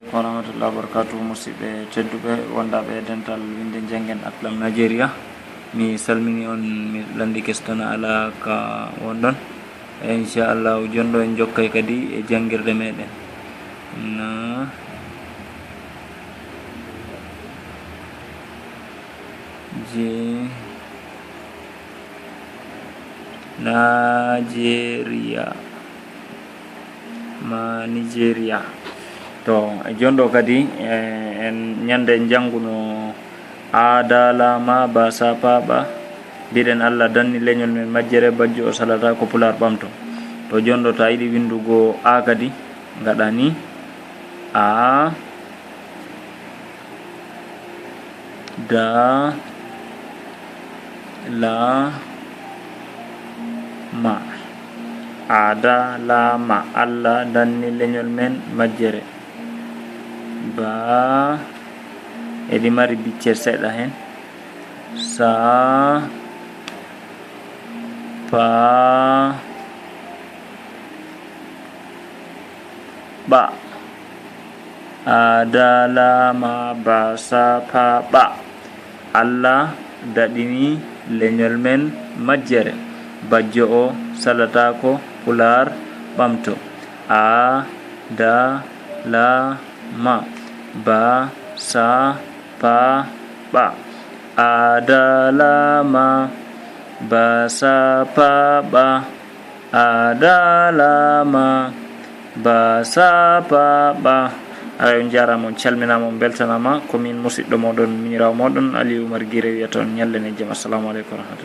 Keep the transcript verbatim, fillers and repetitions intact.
Wa rahmatullahi wa barakatuh, musidɓe tedduɓe wondaɓe e dental winde janngen Aklam Nigeria. Mi salmini on, mi lanndike so tawno alaa ka wonɗon. E inchallahu, jonɗo en jokkay kadi e janngirde meɗen. Na je Nigeria. Ma Nigeria. To, e jonɗo kadi, e, en ñande en jannguno a, da, la, ma, ba, sa, pa, ɓa. Mbiɗen Allah danni leñol men majjere, bajjo o salata ko pulaar ɓamto. To jonɗo, ta yiɗi winndugo a kadi, ngaɗa ni. A, da, la, ma. A, da, la, ma. Allah danni leñol men majjere. Ba, eɗi mari biccel seɗɗa hen. Sa, pa, ɓa. A, da, la, ma, ba, sa, pa, ɓa. Allah daɗini leñol men majjere. Bajjo o salataako pulaar ɓamto. A, da, la, ma, ba, sa, pa, ɓa. A, da, la, ma, ba, sa, pa, ɓa. A, da, la, ma, ba, sa, pa, ɓa. Aray, on njaaraama, on calminaama, on mbeltanaama. Ko min musiɗɗo mooɗon, miñiraawo mooɗon, Aliou Oumar Guiré wiyata on ñallen e jam. Assalamu aleykum wa rahmatullah.